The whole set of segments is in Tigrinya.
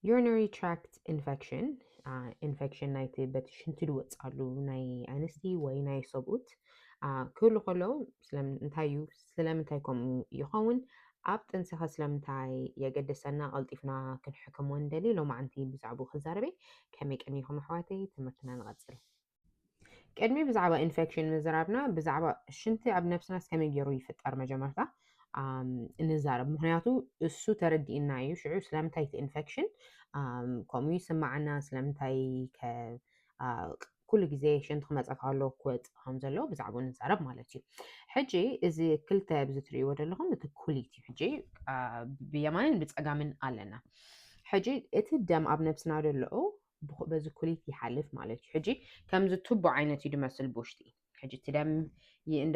Urinary tract infection, ኢንፌክሽን ናይቲ በቲ ሽንቲ ዝወፅኣሉ ናይ ኣንስቲ ወይ ናይ ሰብኡት ክህሉ ከሎ፣ እንታይ እዩ፣ ስለምንታይ ከምኡ ይኸውን፣ ኣብ ጥንሲ ከ ስለምንታይ የገድሰና፣ ቀልጢፍና ክንሕክሞ ንደሊ፣ ሎማዓንቲ ብዛዕባኡ ክዛረበ። ከመይ ቀኒኹም ኣሕዋተይ? ትምህርትና ንቐፅል። ቅድሚ ብዛዕባ ኢንፌክሽን ምዝራብና፣ ብዛዕባ ሽንቲ ኣብ ነብስናስ ከመይ ገይሩ ይፍጠር መጀመርታ ንዛረብ። ምክንያቱ እሱ ተረዲእና እዩ ሽዑ ስለምንታይ እቲ ኢንፌክሽን ከምኡ ይስማዓና፣ ስለምንታይ ኩሉ ግዜ ሽንቲ ክመፀ ከሎ ክወፅእ ከም ዘሎ ብዛዕባኡ ንዛረብ ማለት እዩ። ሕጂ እዚ ክልተ ኣብዚ ትርእይዎ ዘለኹም እቲ ኩሊት እዩ። ሕጂ ብየማንን ብፀጋምን ኣለና። ሕጂ እቲ ደም ኣብ ነብስና ዘሎ በዚ ኩሊት ይሓልፍ ማለት እዩ። ሕጂ ከምዚ ቱቦ ዓይነት እዩ ዝመስል ብውሽጢ። ሕጂ እቲ ደም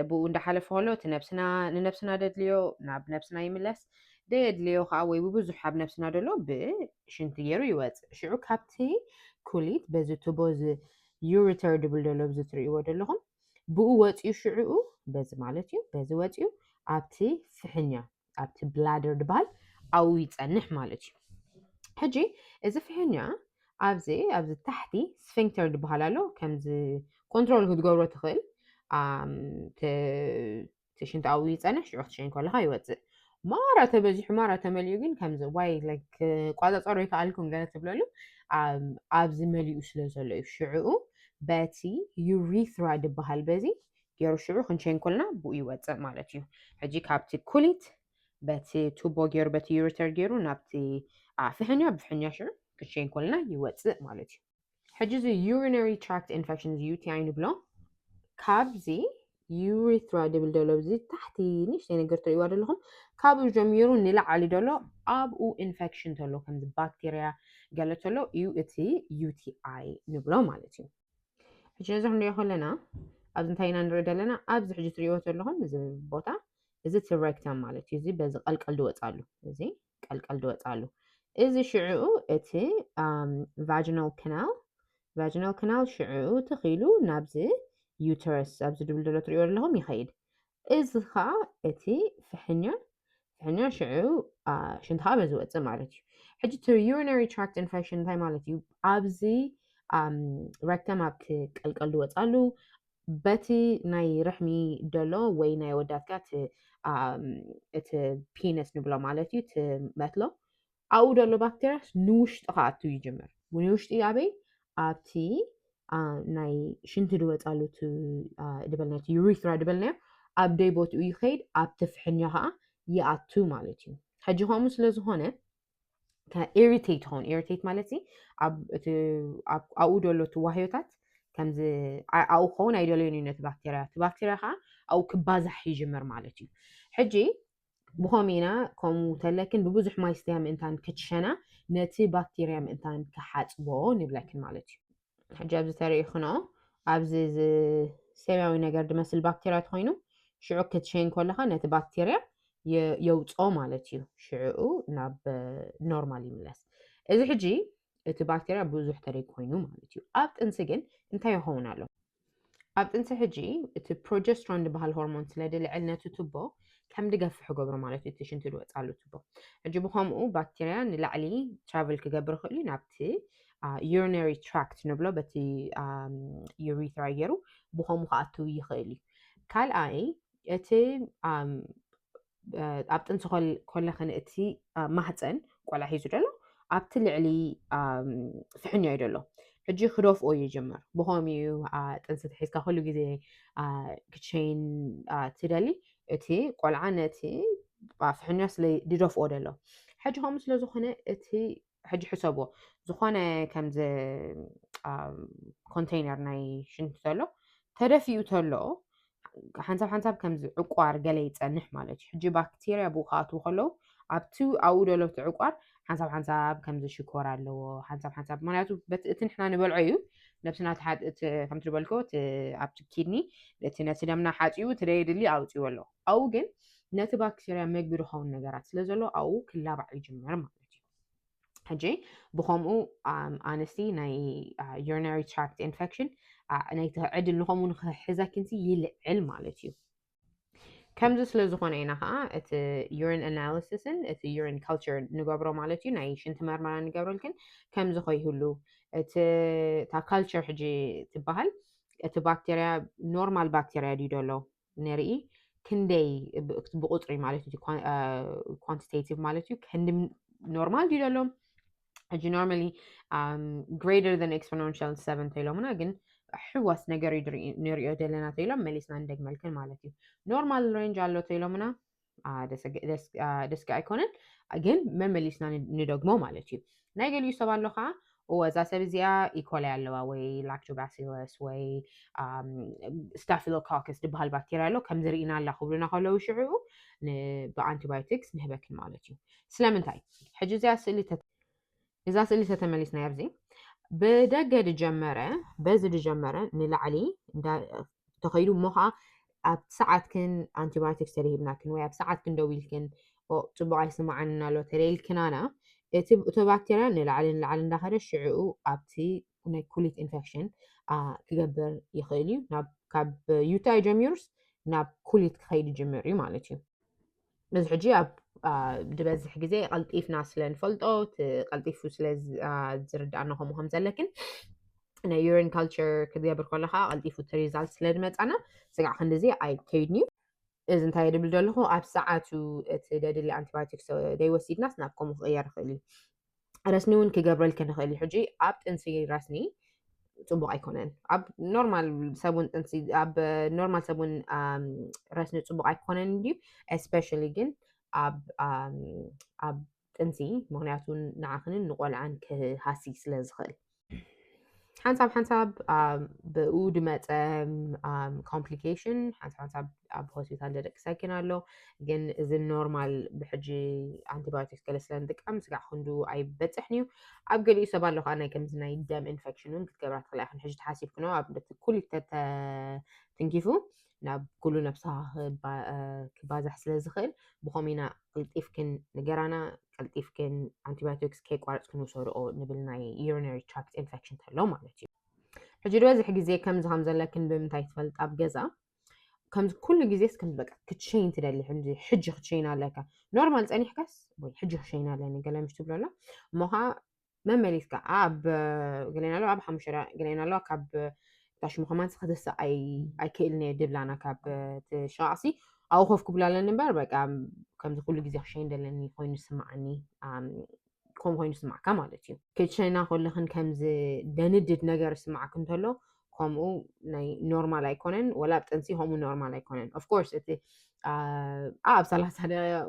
ብኡ እንዳሓለፈ ከሎ እቲ ነብስና ንነብስና ደድልዮ ናብ ነብስና ይምለስ፣ ደየድልዮ ከዓ ወይ ብብዙሕ ኣብ ነብስና ደሎ ብሽንቲ ገይሩ ይወፅእ። ሽዑ ካብቲ ኩሊት በዚ ቱቦ እዚ ዩሪተር ድብል ደሎ ብዚ ትርእይዎ ዘለኹም ብኡ ወፅዩ ሽዕኡ በዚ ማለት እዩ በዚ ወፅዩ ኣብቲ ፍሕኛ ኣብቲ ብላደር ድበሃል ኣብኡ ይፀንሕ ማለት እዩ። ሕጂ እዚ ፍሕኛ ኣብዚ ኣብዚ ታሕቲ ስፊንክተር ድበሃል ኣሎ። ከምዚ ኮንትሮል ክትገብሮ ትኽእል። እቲ ሽንቲ ኣብኡ ይፀንሕ፣ ሽዑ ክትሸይን ከለካ ይወፅእ። ማራ ተበዚሑ ማራ ተመሊኡ ግን ከምዚ ዋይ ቋፀፀሮ ይከኣልኩም ገለ ትብለሉ ኣብዚ መሊኡ ስለ ዘሎ እዩ። ሽዕኡ በቲ ዩሪትራ ድበሃል በዚ ገይሩ ሽዑ ክንሸይን ከለና ብኡ ይወፅእ ማለት እዩ። ሕጂ ካብቲ ኩሊት በቲ ቱቦ ገይሩ በቲ ዩሪተር ገይሩ ናብቲ ፍሕኛ ብፍሕኛ ሽዑ ክንሸይን ከለና ይወፅእ ማለት እዩ። ሕጂ እዚ ዩሪነሪ ትራክት ኢንፌክሽን እዚ ዩ ቲ ኣይ ንብሎ ካብዚ ዩሪትራ ድብል ደሎ እዚ ታሕቲ ንእሽተይ ነገር ትርእይዋ ዘለኹም ካብኡ ጀሚሩ ንላዕሊ ደሎ ኣብኡ ኢንፌክሽን ተሎ ከምዚ ባክቴርያ ገለ ተሎ እዩ እቲ ዩ ቲ ኣይ ንብሎ ማለት እዩ። ሕጂ ነዚ ክንሪኦ ከለና ኣብዚ እንታይ ኢና ንርኢ ዘለና? ኣብዚ ሕጂ ትርእይዎ ዘለኹም እዚ ቦታ እዚ እቲ ሬክተም ማለት እዩ። እዚ በዚ ቀልቀል ድወፃሉ እዚ ቀልቀል ድወፃሉ እዚ ሽዕኡ እቲ ቫጂናል ካናል ቫጂናል ካናል ሽዕኡ ትኽኢሉ ናብዚ ዩተረስ ኣብዚ ድብል ደሎ ትርእይዎ ዘለኹም ይኸይድ። እዚ ከዓ እቲ ፍሕኛ ፍሕኛ ሽዕኡ ሽንቲ ከዓ በዚ ወፅእ ማለት እዩ። ሕጂ እቲ ዩሪነሪ ትራክት ኢንፌክሽን እንታይ ማለት እዩ? ኣብዚ ረክተም ኣብቲ ቀልቀል ድወፃሉ በቲ ናይ ርሕሚ ደሎ ወይ ናይ ወዳትካ እቲ ፒነስ ንብሎ ማለት እዩ እቲ መትሎ ኣብኡ ደሎ ባክቴርያስ ንውሽጢ ክኣቱ ይጅምር። ንውሽጢ ኣበይ ኣብቲ ናይ ሽንቲ ድወፃሉ ድበልናዮ ዩሪትራ ድበልናዮ ኣብ ደይ ቦትኡ ይኸይድ ኣብቲ ፍሕኛ ከዓ ይኣቱ ማለት እዩ። ሕጂ ከምኡ ስለዝኾነ ኢሪቴት ይኸውን። ኢሪቴት ማለት ኣብኡ ደሎ እቲ ዋህዮታት ከምዚ ኣብኡ ክኸውን ኣይደለዮን እዩ ነቲ ባክቴርያ። እቲ ባክቴርያ ከዓ ኣብኡ ክባዛሕ ይጅምር ማለት እዩ። ሕጂ ብኸምኡ ኢና ከምኡ ተለክን ብብዙሕ ማይ ስተያ ምእንታን ክትሸና ነቲ ባክቴርያ ምእንታን ክሓፅቦ ንብለክን ማለት እዩ። ሕጂ ኣብዚ ተሪኢኽኖ ኣብዚ እዚ ሰማያዊ ነገር ድመስል ባክቴርያ ተኮይኑ ሽዑ ክትሸይን ከለካ ነቲ ባክቴርያ የውፅኦ ማለት እዩ። ሽዕኡ ናብ ኖርማል ይምለስ። እዚ ሕጂ እቲ ባክቴርያ ብዙሕ ተደይ ኮይኑ ማለት እዩ። ኣብ ጥንሲ ግን እንታይ ይኸውን ኣሎ? ኣብ ጥንሲ ሕጂ እቲ ፕሮጀስትሮን ዝበሃል ሆርሞን ስለ ድልዕል ነቲ ቱቦ ከም ድገፍሕ ገብሮ ማለት እዩ። እቲ ሽንቲ ዝወፃሉ ቱቦ ሕጂ ብከምኡ ባክቴርያ ንላዕሊ ትራቨል ክገብር ይኽእል እዩ ናብቲ ዩሪነሪ ትራክት ንብሎ በቲ ዩሪትራ ገይሩ ብከምኡ ክኣትው ይኽእል እዩ። ካልኣይ እቲ ኣብ ጥንሲ ኮለኽን እቲ ማህፀን ቆልዓ ሒዙ ደሎ ኣብቲ ልዕሊ ፍሕኛ እዩ ደሎ። ሕጂ ክደፍኦ ይጅምር። ብኸምኡ እዩ ጥንሲ ተሒዝካ ኩሉ ግዜ ክትሸይን ትደሊ። እቲ ቆልዓ ነቲ ፍሕኛ ስለ ድደፍኦ ደሎ። ሕጂ ከምኡ ስለ ዝኾነ እቲ ሕጂ ሕሰብዎ ዝኾነ ከምዚ ኮንቴይነር ናይ ሽንቲ ተሎ ተደፊኡ ተሎ ሓንሳብ ሓንሳብ ከምዚ ዕቋር ገለ ይፀንሕ ማለት እዩ። ሕጂ ባክቴርያ ብኡ ክኣትዉ ከለዉ ኣብቲ ኣብኡ ደሎ እቲ ዕቋር ሓንሳብ ሓንሳብ ከምዚ ሽኮር ኣለዎ ሓንሳብ ሓንሳብ ምክንያቱ በቲ እቲ ንሕና ንበልዖ እዩ ነብስና ከምቲ ዝበልኮ ኣብቲ ኪድኒ እቲ ነቲ ደምና ሓፂቡ እቲ ደየድሊ ኣውፅዎ ኣለዎ ኣብኡ ግን ነቲ ባክቴርያ መግቢ ዝኸውን ነገራት ስለ ዘሎ ኣብኡ ክላባዕ ይጅምር ማለት እዩ። ሕጂ ብኸምኡ ኣንስቲ ናይ ዩሪናሪ ትራክት ኢንፌክሽን ናይቲ ዕድል ንኸምኡ ንክሕዘክንሲ ይልዕል ማለት እዩ። ከምዚ ስለ ዝኾነ ኢና ከዓ እቲ urine analysis ን እቲ urine culture ንገብሮ ማለት እዩ። ናይ ሽንቲ መርመራ ንገብረልክን ከምዚ ከይህሉ እቲ እታ culture ሕጂ ትበሃል እቲ ባክቴርያ ኖርማል ባክቴርያ ድዩ ደሎ ንርኢ ክንደይ ብ- ብቁፅሪ ማለት እዩ፣ quantitative ማለት እዩ። ክንዲ ኖርማል ድዩ ደሎ? ሕጂ normally greater than exponential seven ተይሎምና፣ ግን ሕዋስ ነገር እዩ ድርኢ- ንሪኦ ዘለና ተይሎም መሊስና ንደግመልክን ማለት እዩ። ኖርማል ሬንጅ ኣሎ ተይሎምና፣ አ፣ ደስ- ደስ- አ፣ ደስኪ ኣይኮነን፣ ግን መመሊስና ን- ንደግሞ ማለት እዩ። ናይ ገሊኡ ሰብ ኣሎ ከዓ፣ እወ፣ እዛ ሰብ እዚኣ ኢኮላይ ኣለዋ ወይ ላክቶባሲለስ ወይ ስታፊሎኮከስ ዝበሃል ባክቴርያ ኣሎ፣ ከምዚ ርኢና ኣላ ክብሉና ከለዉ ሽዕኡ ን- ብኣንቲባዮቲክስ ንህበክን ማለት እዩ። ስለምንታይ? ሕጂ እዚኣ ስእሊ ተ- እዛ ስእሊ ተተመሊስና ኣብዚ ብደገ ድጀመረ፣ በዚ ድጀመረ ንላዕሊ እንዳ- ተኸይዱ እሞ ከዓ ኣብ ሰዓትክን ኣንቲባዮቲክስ ተደሂብናክን ወይ ኣብ ሰዓትክን ደው ኢልክን፣ "ኦ፣ ፅቡቅ ኣይስማዓንን ኣሎ" ተደይልክናና፣ እቲ እቶ ባክቴርያ ንላዕሊ ንላዕሊ እንዳኸደ ሽዕኡ ኣብቲ ናይ ኩሊት ኢንፌክሽን ክገብር ይኽእል እዩ። ናብ ካብ ዩታይ ጀሚሩስ ናብ ኩሊት ክኸይድ ይጅምር እዩ ማለት እዩ። እዚ ሕጂ ኣብ ድበዝሕ ግዜ ቀልጢፍና ስለ ንፈልጦ፣ እቲ ቀልጢፉ ስለ ዝ- አ፣ ዝርዳእና ከምኡ ከም ዘለክን ናይ urine culture ክትገብር ከለካ ቀልጢፉ እቲ ሪዛልት ስለ ዝመፃና ስጋዕ ክንድዚ ኣይከይድን እዩ። እዚ እንታይ ድብል ዘለኹ፣ ኣብ ሰዓቱ እቲ ደድሊ ኣንቲባዮቲክስ ደይወሲድናስ ናብ ከምኡ ክቕየር ይኽእል እዩ። ረስኒ እውን ክገብረልክን ይኽእል እዩ። ሕጂ ኣብ ጥንሲ ረስኒ ፅቡቅ ኣይኮነን። ኣብ ኖርማል ሰቡን ጥንሲ ኣብ ኖርማል ሰቡን ረስኒ ፅቡቅ ኣይኮነን እንድዩ፣ especially ግን ኣብ ኣብ ጥንሲ፣ ምክንያቱ ንዓኽንን ንቆልዓን ክሃሲ ስለ ዝኽእል። ሓንሳብ ሓንሳብ ብኡ ድመፀ ኮምፕሊኬሽን ሓንሳብ ሓንሳብ ኣብ ሆስፒታል ደቂ ሰኪን ኣሎ። ግን እዚ ኖርማል ብሕጂ ኣንቲባዮቲክስ ገለ ስለ ንጥቀም ስጋዕ ክንዱ ኣይበፅሕን እዩ። ኣብ ገሊኡ ሰብ ኣሎ ከዓ ናይ ከምዚ ናይ ደም ኢንፌክሽን እውን ክትገብራ ትኽእላ ኢኽን። ሕጂ ተሓሲብክኖ ኣብ ኩሉ ተተትንኪፉ ናብ ኩሉ ነብስኻ ክባዛሕ ስለ ዝኽእል ብኸምኡ ኢና ቀልጢፍክን ንገራና፣ ቀልጢፍክን ኣንቲባዮቲክስ ከይቋረፅክን ውሰድኦ ንብል፣ ናይ urinary tract infection ተሎ ማለት እዩ። ሕጂ ዝበዝሕ ግዜ ከምዚ ከም ዘለክን ብምንታይ ትፈልጥ ኣብ ገዛ? ከምዚ ኩሉ ግዜስ ከም በቃ ክትሸይን ትደሊ፣ ሕጂ ክትሸይን ኣለካ። ኖርማል ፀኒሕካስ ወይ ሕጂ ክሸይን ኣለኒ ገለ ምሽ ትብሎ ኣሎ እሞ ከዓ መመሊስካ ኣብ ገሌና ኣለዋ ኣብ ሓሙሽተ ገሌና ኣለዋ ካብ ታሽሙ ከማን ስክትስ ኣይክእልን እየ ድብላና ካብ ትሸቃቅሲ ኣብኡ ኮፍ ክብሉ ኣለኒ እምበር በቃ ከምዚ ኩሉ ግዜ ክሸይን ደለኒ ኮይኑ ዝስማዓኒ ከም ኮይኑ ስማዕካ ማለት እዩ። ክትሸይና ከለኽን ከምዚ ደንድድ ነገር ስማዕክ እንተሎ ከምኡ ናይ ኖርማል ኣይኮነን፣ ወላ ኣብ ጥንሲ ከምኡ ኖርማል ኣይኮነን። Of course እቲ ኣብ ሰላሳ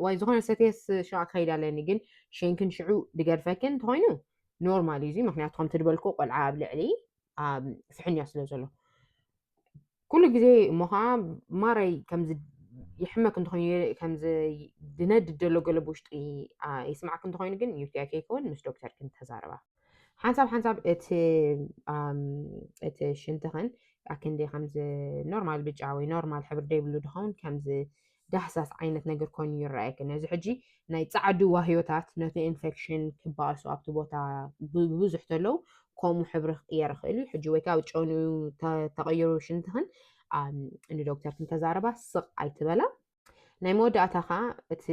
ወይ ዝኾነ ሰቴስ ሸዋ ክኸይድ ኣለኒ ግን ሸንክን ሽዑ ድገድፈክን እንተኮይኑ ኖርማል እዩ። ምክንያቱ ከምቲ ድበልኩ ቆልዓ ኣብ ልዕሊ ፍሕኛ ስለ ዘሎ ኩሉ ግዜ እሞ ከዓ ማረይ ከምዚ ይሕመክ እንተኮይኑ ከምዚ ድነድድ ዘሎ ገለ ብውሽጢ ይስማዕክ እንተኮይኑ ግን ዩቲኣይ ከይከውን ምስ ዶክተርክን ተዛረባ። ሓንሳብ ሓንሳብ እቲ እቲ ሽንትኽን ኣክንዲ ከምዚ ኖርማል ብጫ ወይ ኖርማል ሕብሪ ደይብሉ ድኸውን ከምዚ ዳህሳስ ዓይነት ነገር ኮይኑ ይረኣየክን። እዚ ሕጂ ናይ ፃዕዱ ዋህዮታት ነቲ ኢንፌክሽን ክበኣሱ ኣብቲ ቦታ ብብዙሕ ተለዉ ከምኡ ሕብሪ ክቅየር ይኽእል እዩ። ሕጂ ወይ ከዓ ጨኑ ተቀይሩ ሽንትኽን ንዶክተር ክንተዛረባ ስቕ ኣይትበላ። ናይ መወዳእታ ከዓ እቲ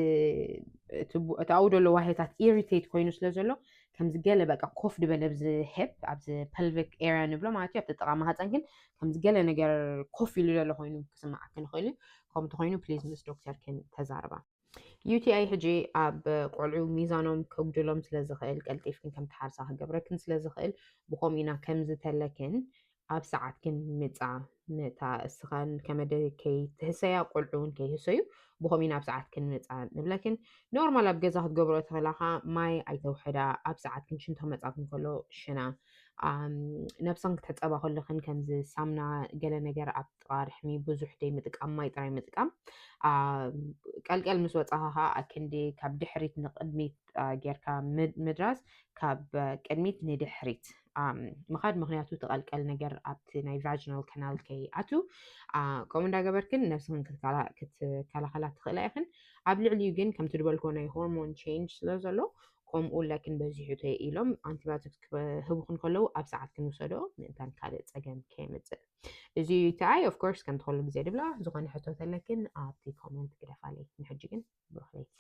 ኣብኡ ዘሎ ዋህዮታት ኢሪቴት ኮይኑ ስለ ዘሎ ከምዚ ገለ በቃ ኮፍ ድበለ ኣብዚ ሄፕ ኣብዚ ፐልቪክ ኤርያ ንብሎ ማለት እዩ ኣብቲ ጥቃ ማህፀንክን ከምዚ ገለ ነገር ኮፍ ኢሉ ዘሎ ኮይኑ ክስማዓክን ይኽእል እዩ። ከምኡ ተኮይኑ ፕሊዝ ምስ ዶክተርክን ተዛረባ። ዩቲኣይ ሕጂ ኣብ ቆልዑ ሚዛኖም ከጉድሎም ስለ ዝኽእል ቀልጢፍክን ከም ተሓርሳ ክገብረክን ስለ ዝኽእል ብከምኡ ኢና ከም ዝተለክን ኣብ ሰዓትክን ምጻ ነታ እስኻን ከመደ ከይትህሰያ ቆልዑ እውን ከይህሰዩ ብከምኡ ኢና ኣብ ሰዓትክን ምጻ ንብለክን። ኖርማል ኣብ ገዛ ክትገብሮ ተኽእላ ኸዓ ማይ ኣይተውሕዳ ኣብ ሰዓትክን ሽንቲ ክመጻክን ከሎ ሽና ነብሰን ክትሕፀባ ከለኽን ከምዚ ሳምና ገለ ነገር ኣብ ጥቃ ርሕሚ ብዙሕ ደይ ምጥቃም ማይ ጥራይ ምጥቃም ቀልቀል ምስ ወፃኻ ከዓ ኣክንዲ ካብ ድሕሪት ንቅድሚት ጌርካ ምድራስ ካብ ቅድሚት ንድሕሪት ምኻድ ምክንያቱ ትቀልቀል ነገር ኣብቲ ናይ ቫጅናል ካናል ከይኣቱ ከምኡ እንዳገበርክን ነብስክን ክትከላኸላ ትኽእላ ኢኽን። ኣብ ልዕሊኡ ግን ከምቲ ዝበልኮ ናይ ሆርሞን ቼንጅ ስለ ዘሎ ከምኡ ላይክን በዚሑ ኢሎም antibiotics ክህቡኽን ከለዉ ኣብ ሰዓት ክንውሰዶ ምእንታን ካልእ ጸገም ከየምጽእ። እዚ ዩ ቲ ኣይ of course ከም ትኸሉ ግዜ ድብላ ዝኾነ ሕቶ ተለክን ኣብቲ comment ግደፋለይ። ንሕጂ ግን ብሩኽ ለይቲ።